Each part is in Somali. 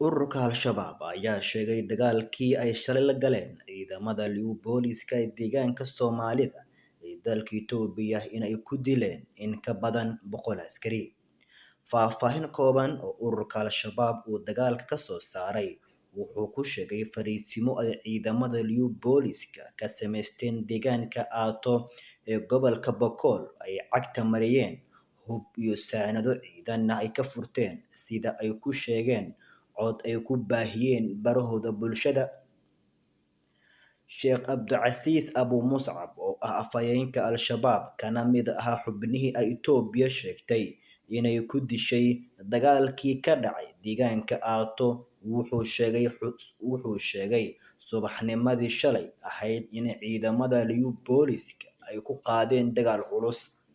Ururka Al-Shabaab ayaa sheegay dagaalkii ay shalay la galeen ciidamada Liyu Booliska ee deegaanka Soomaalida ee dalka Itoobiya in ay ku dileen in ka badan 100 askari. Faahfaahin kooban oo ururka Al-Shabaab uu dagaalka ka soo saaray wuxuu ku sheegay fariisimo ay ciidamada Liyu Booliska ka sameysteen deegaanka Aato ee gobolka Bokool ay cagta mariyeen, hub iyo saanado ciidanna ay ka furteen, sida ay ku sheegeen cod ay ku baahiyeen barahooda bulshada. Sheekh Cabdicasiis Abu Muscab oo ah afhayeenka Al-Shabaab kana mid ahaa xubnihii ay Itoobiya sheegtay inay ku dishay dagaalkii ka dhacay deegaanka Aato, wuxuu sheegay subaxnimadii shalay ahayd in ciidamada Liyu Booliska ay ku qaadeen dagaal culus.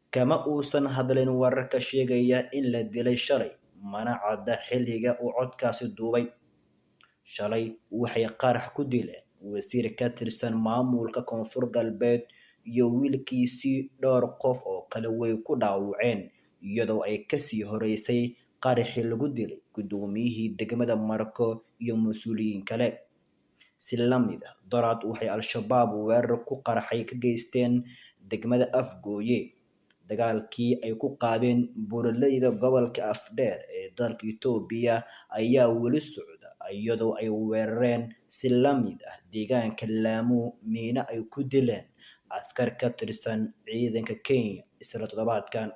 Kama uusan hadlin wararka sheegaya in la dilay shalay, mana cadda xilliga uu codkaasi duubay. Shalay waxay qarax ku dileen wasiir ka tirsan maamulka Koonfur Galbeed iyo wiilkiisii, dhowr qof oo kale way ku dhaawaceen, iyadoo ay kasii horeysay qaraxii lagu dilay guddoomiyihii degmada Marko iyo mas'uuliyiin kale. Si la mid ah Dorad, waxay Al-Shabaab weerar ku qarxay ka geysteen degmada Afgooye. Dagaalkii ay ku qaadeen buuraleyda gobolka Afdheer ee dalka Itoobiya ayaa weli socda, iyadoo ay weerareen si la mid ah deegaanka Lamu miino ay ku dileen askar ka tirsan ciidanka Kenya isla toddobaadkan.